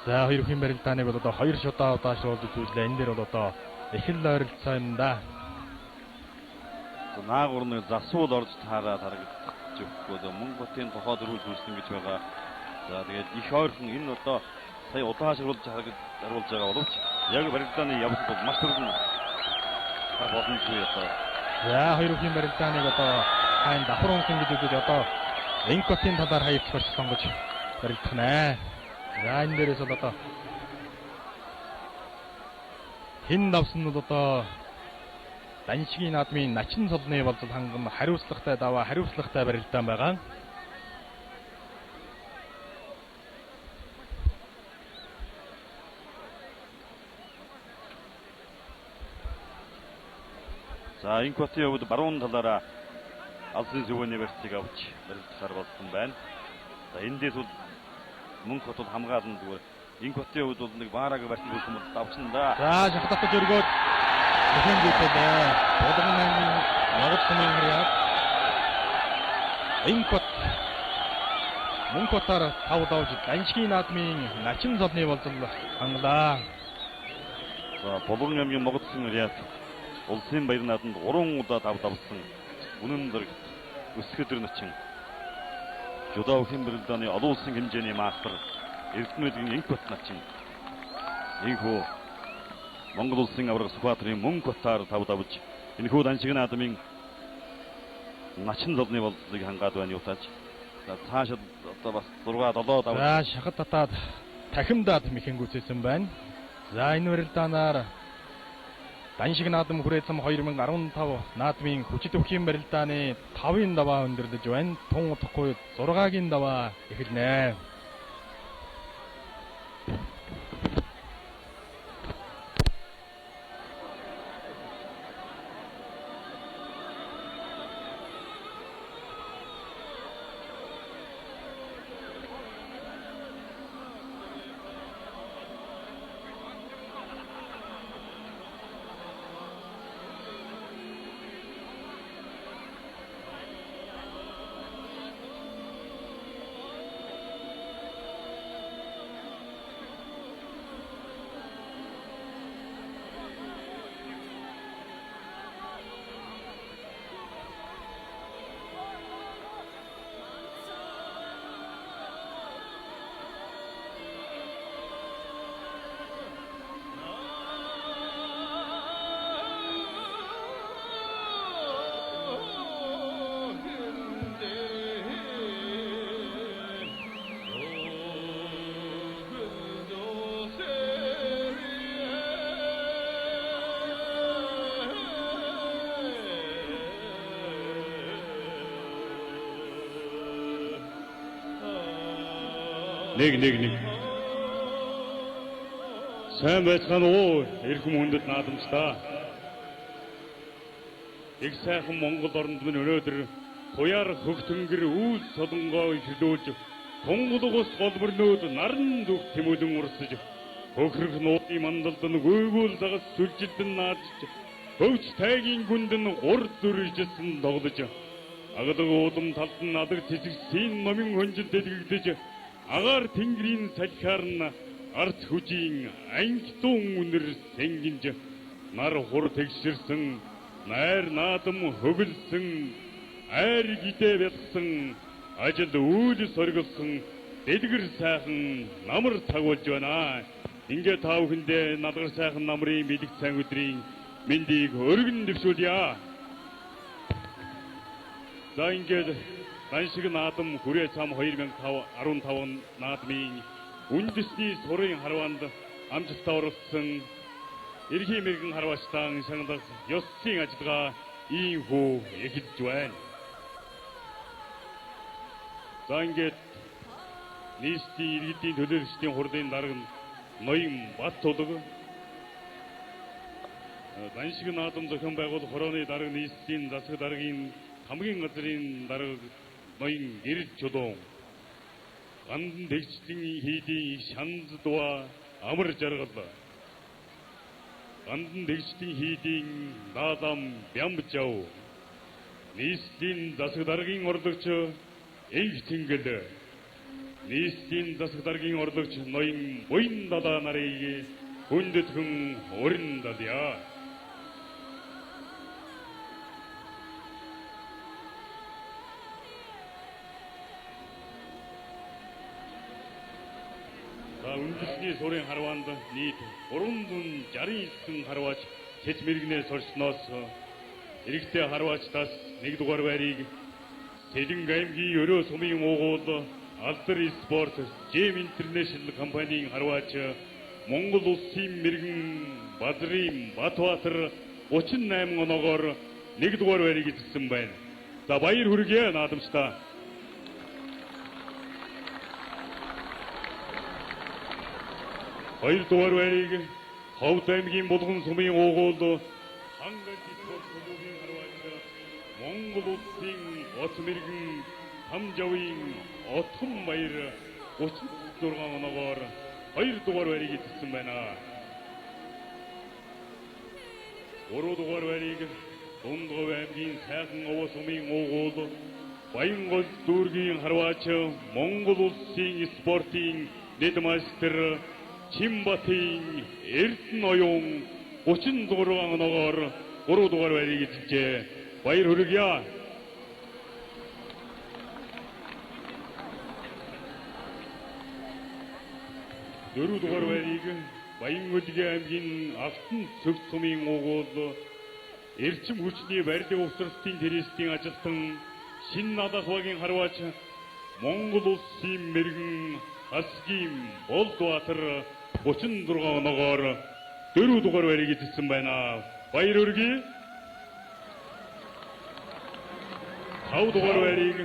За хоёр бүхэн барилдааныг бол одоо хоёр шудаа удаашруулж үзүүлээ. Энэ дээр бол одоо их л ойролцоо юм да. За наагур нэг засуул орж таараа тарагдчих өгөхгүй. Мөнх хотын тохоо дөрвөл хүрсэн гэж байгаа. За тэгээд их ойрхон энэ одоо сая удаашруулж харуулж байгаа боловч яг барилдааны явдал бол маш түргэн боломжгүй одоо. За хоёр бүхэн барилдааныг одоо хайн давхар унсан гэж үзэж одоо Энх хотын талаар хаягдах сонгож барилдах нэ. За энэ дээрээс бол одоо хэн давсан нь бол одоо Даншгийн наадмын начин цолны болзол ханган хариуцлагатай даваа хариуцлагатай барилдаан байгаа. За Энх хотын хувьд баруун талаараа алсын зүвэний барьцыг авч барилдахаар болсон байна. За эндээс бол Мөнх хот бол хамгаална зүгээр. Энх хотын хувьд бол нэг баараг барьсан бүрсэн бол давчна да. За шахтатаж өргөөд бүхэн гүйтэлээ. Булган аймгийн Монгол сумын харьяат. Энх хот Мөнх хотоор тав давж Даншгийн наадмын начин цолны болзол хангалаа. За Булган аймгийн Монгол сумын харьяат улсын баяр наадамд 3 удаа тав давсан үнэн зэрэгт өсгөдөр начин. Жудаа бүхэн барилдааны олон улсын хэмжээний мастер Эрдэнэт Энх хот начин. Энхүү Монгол улсын аварга Сүхбаатарын Мөнх хотоор тав давж энэхүү Даншиг наадмын начин золны болцлыг хангаад байна юутаач. За цаашид одоо бас 6 7 давж. За шахат татаад тахимдаад мэхэн гүйцээсэн байна. За энэ барилдаанаар Даншиг наадам хүрээцэм 2015 наадмын хүчит өвхийн барилдааны 5-ын даваа өндөрлөж байна. Тун удахгүй 6-гийн даваа эхэлнэ. Нэг. Сайн байцгаана уу, эрхэм хүндэт наадамчдаа. Их сайхан Монгол оронд минь өнөөдөр туяар хөх тэнгэр үүл солонгоо ихлүүлж, тунгалаг ус голборнууд наран зүг тэмүүлэн урсаж, хөхрөх нуудын мандалд нь гүйгүүл загас сүлжилдэн наадж, хөвч тайгийн гүнд нь гур зүржсэн тоглож, агалаг уулам талд нь алаг цэцэгсийн номын хөнжил дэлгэгдэж, агаар тэнгэрийн салхиар нь арц хүжийн ангитун үнэр сэнгинж, нар хур тэгширсэн, найр наадам хөглсөн, айр гидэ бэлгсэн, ажил үйл соргилсан дэлгэр сайхан намар цаг болж байна. Ингээ та бүхэндээ надаргар сайхан намрын бэлэг сайн өдрийн мэндийг өргөн дэвшүүлье. За ингээд Даншиг наадам хүрээ цам 2015 наадмын үндэсний сурын харваанд амжилттай оролцсон эрхийн мэрэгэн харваачтан шагналах ёслолын ажиллагаа ийхүү эхэлж байна. За ингээд нийслэлийн иргэдийн төлөөлөгчдийн хурлын дарга ноён Баттулаг, Даншиг наадам зохион байгуулах хорооны дарга нийслэлийн засаг даргын хамгийн газрын дарга ноён Гэрэл Чулуун, Гандан тэгчлэн хийдийн их шанддуа амар жаргал, Гандан тэгчлэн хийдийн наадам Бямжав, нийслэлийн засаг даргын орлогч Энх Тэнгэл, нийслэлийн засаг даргын орлогч ноён Буян Далаа нарыг хүндэтгэн урин далъя. За үндэсний сурын харваанд нийт 369 харваач цэц мэрэгнээс орсноос эрэгтэй харваачдаас 1 дугаар байрыг Сэлэнг аймгийн өрөө сумын уугуул Алдар спорт Жем Интернэшнл компанийн харваач Монгол улсын мэрэгэн Бадрын Батбаатар 38 оноогоор 1 дугаар байрыг эзэлсэн байна. За баяр хүргэе наадамчдаа. Хоёр дугаар байрыг Ховд аймгийн Булган сумын уугуул Хангал спорт клубын харваач Монгол улсын гоц мэрэгэн Тамжавын Отхон баяр 36 оноогоор 2 дугаар байрыг эзэлсэн байна. 3 дугаар байрыг Дундгов аймгийн Сайхан овоо сумын уугуул Баянгол дүүргийн харваач Монгол улсын спортын дэд мастер Чимбатын Эрдэнэ оюун 36 оноогоор 3 дугаар байрыг эзэлжээ. Баяр хүргье. Дөрөв дугаар байрыг Баян-Өлгий аймгийн Алтан цогц сумын уугуул эрчим хүчний барилга угсралтын трестийн ажилтан Шинэ Надах багийн харваач Монгол улсын мэрэгэн Хасгийн Болдбаатар 36 оноогоор 4 дугаар байрыг эзэлсэн байна. Баяр хүргэе. 5 дугаар байрыг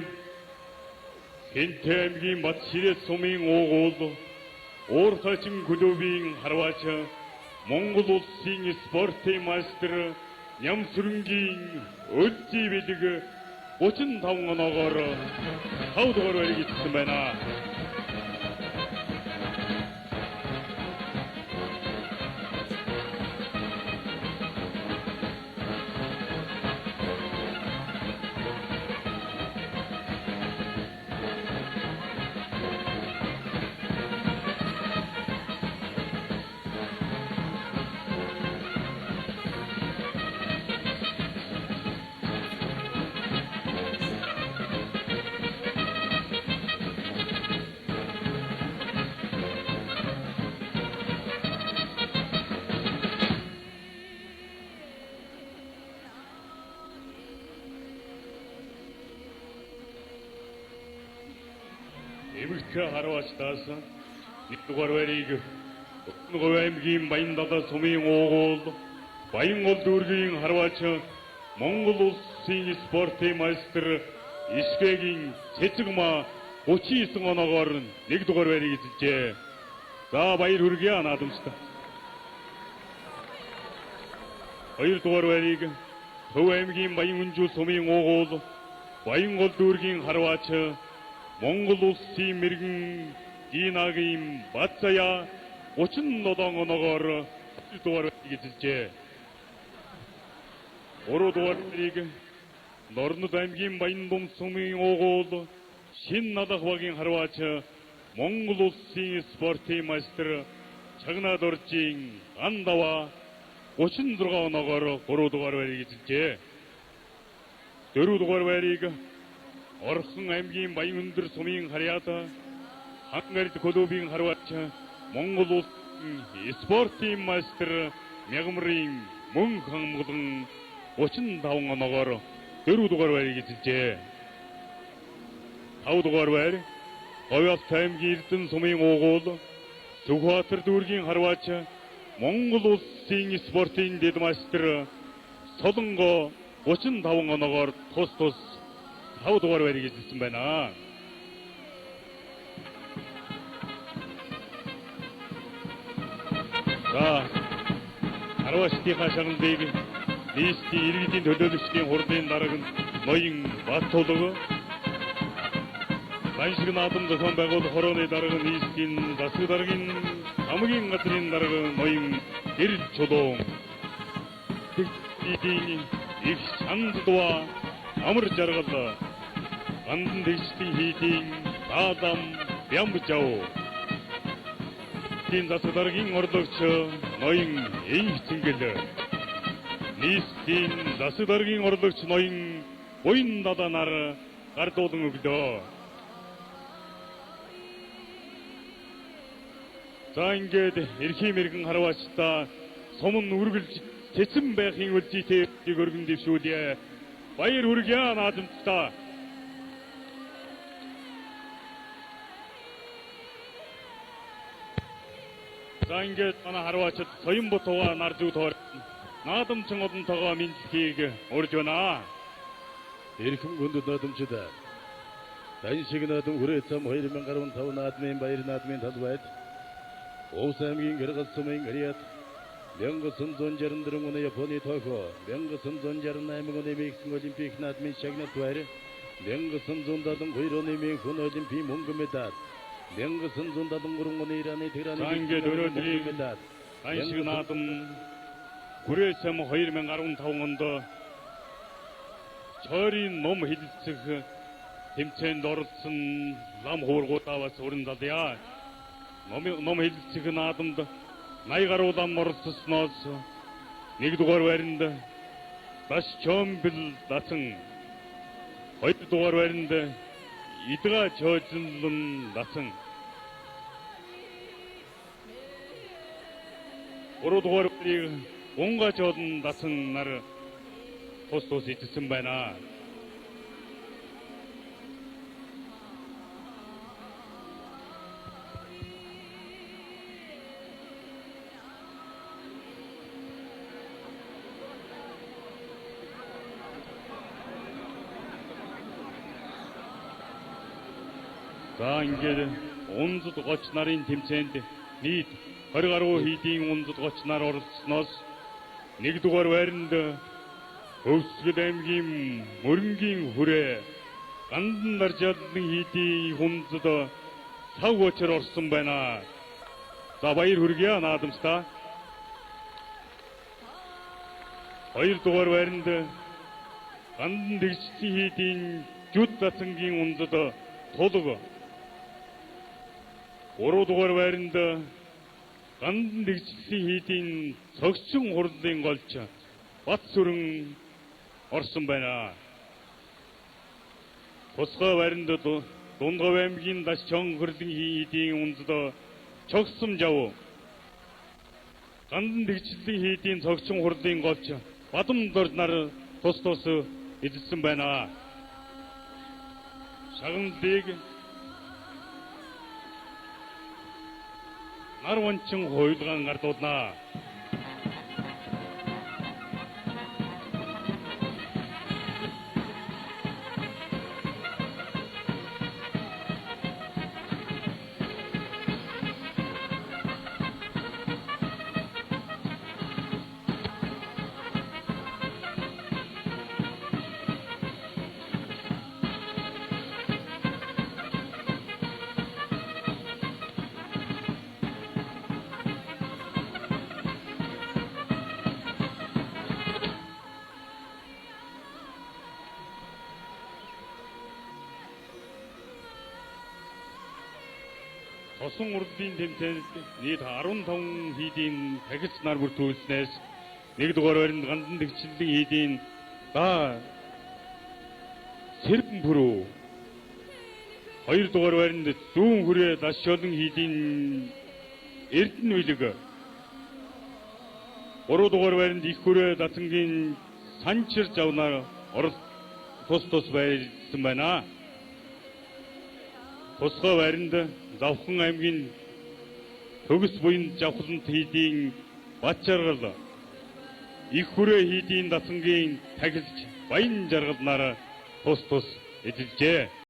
Хэнтэй аймгийн Бат ширээ сумын уугуул Уурхачин клубын харваач Монгол улсын спортын мастер Нямсүрэнгийн Өлзий бэлэг 35 оноогоор 5 дугаар байрыг эзэлсэн байна. Эмэгтэй харваачдаас 1 дугаар байрыг Говь аймгийн Баян-Далай сумын уугуул Баянгол дүүргийн харваач Монгол улсын спортын мастер Ишгэгийн Цэцэгма 39 оноогоор 1 дугаар байрыг эзэлжээ. За баяр хүргэе наадамчдаа. 2 дугаар байрыг Төв аймгийн Баян-Өнжил сумын уугуул Баянгол дүүргийн харваач Монгол улсын мэрэгэн Динагийн Бацая 37 оноогоор 2 дугаар байрыг эзэлжээ. 3 дугаар байрыг Норнод аймгийн Баяндум сумын уугуул Шинэ Налах багийн харваач Монгол улсын спортын мастер Чагнаа Доржийн Андава 36 оноогоор 3 дугаар байрыг эзэлжээ. 4 дугаар байрыг Орхон аймгийн Баян-Өндөр сумын харьяат Хангард клубын харваач Монгол улсын спортын мастер Мягмрын Мөн хангалан 35 оноогоор 4 дугаар байрыг эзэлжээ. 5 дугаар байр Говьалт аймгийн Эрдэнэ сумын уугуул Сүхбаатар дүүргийн харваач Монгол улсын спортын дэд мастер Солонго 35 оноогоор тус тус 5 дугаар байрыг эзэлсэн байна. За, харваачдынхаа шагналыг нийслэлийн иргэдийн төлөөлөгчдийн хурлын дарга ноён Баттулга, Даншиг наадам зохион байгуулах хорооны дарга нийслэлийн засаг даргын хамгийн газрын дарга ноён Гэрэл Чулуун, Тэгтийн их Чанддуа Амар жаргал, Гандан тэгчдийн хийдийн Даалам Бямбжав, Нийслэлийн засаг даргын орлогч ноён Энх Цэнгэл, нийслэлийн засаг даргын орлогч ноён Буян Даланаар гардуулан өглөө. За ингээд эрхийн мэрэгэн харваачдаа сум нь үргэлж цэцэн байхын үлзийтэй өргөн дэвшүүлье. Баяр хүргье наадамдаа. За ингээд манай харваачид Соёнбот нар зүү тоор наадамчин олонтойгоо мэдлэгийг урьж байна. Эрхэм хүндэт наадамчид, Даншиг наадам хүрээ зам 2015 наадмын баяр наадмын талбайд Увс аймгийн Гэргал сумын харьяат 1964 оны Японы Токио, 1968 оны Мексик олимпик наадмын шагналт байр, 1972 оны Мюнхен олимпийн мөнгө медаль, 1973 оны Ираны Техраны За ингээд өнөөдрийн Даншиг наадам хүрээ зам 2015 онд чойрын ном хэлэлцэх тэмцээнд оролцсон лам хуургуудаа бас өрн залъя. Ном хэлэлцэх наадамд 80 гаруй лам оролцсоноос 1 дугаар байранд Даш Чомбил Дацан, 2 дугаар байранд Идга Чожинлон Дацан, 3 дугаар байрыг Унга Жолон Дацан нар тус тус эзэлсэн байна. За ингээд унзад 30 нарын тэмцээнд нийт 20 гаруй хийдийн унзад 30 нар оролцсоноос 1 дугаар байранд Өвсгөл аймгийн Мөрөнгийн хүрээ Гандан Наржаалан хийдийн хунзад сав очор орсон байна. За баяр хүргье наадамстай. 2 дугаар байранд Гандан тэгчдийн хийдийн Жүд Дацангийн унзад тулг, 3 дугаар байранд Гандан тэгчдийн хийдийн цогцсон хурлын голч Бат сүрэн орсон байна. Тусгай байранд Дундгав аймгийн Даш Чонгорлон хийдийн унзад Чогсом жав, Гандан тэгчлэн хийдийн цогцсон хурлын голч Бадам дорж нар тус тус эзэлсэн байна. Шагналыг нар ванчин хуйлгаан гардуулнаа. Тосон уралдын тэмцээнд нийт 15 хийдийн тахилч нар бүртгүүлснээс 1 дугаар байранд Гандан тэгчлэн хийдийн да Сэрбэн пүрүү, 2 дугаар байранд Зүүн хүрээ Лашолон хийдийн Эрдэнэ билэг, 3 дугаар байранд Их хүрээ Лацангийн Санчир жавнаар орол тус тус байсан байна. Тусгай байранд Завхан аймгийн Төгс буян жавхлант хийдийн Бат жаргал, Их хүрээ хийдийн Дацангийн тахилч Баян жаргал нар тус тус эзэлжээ.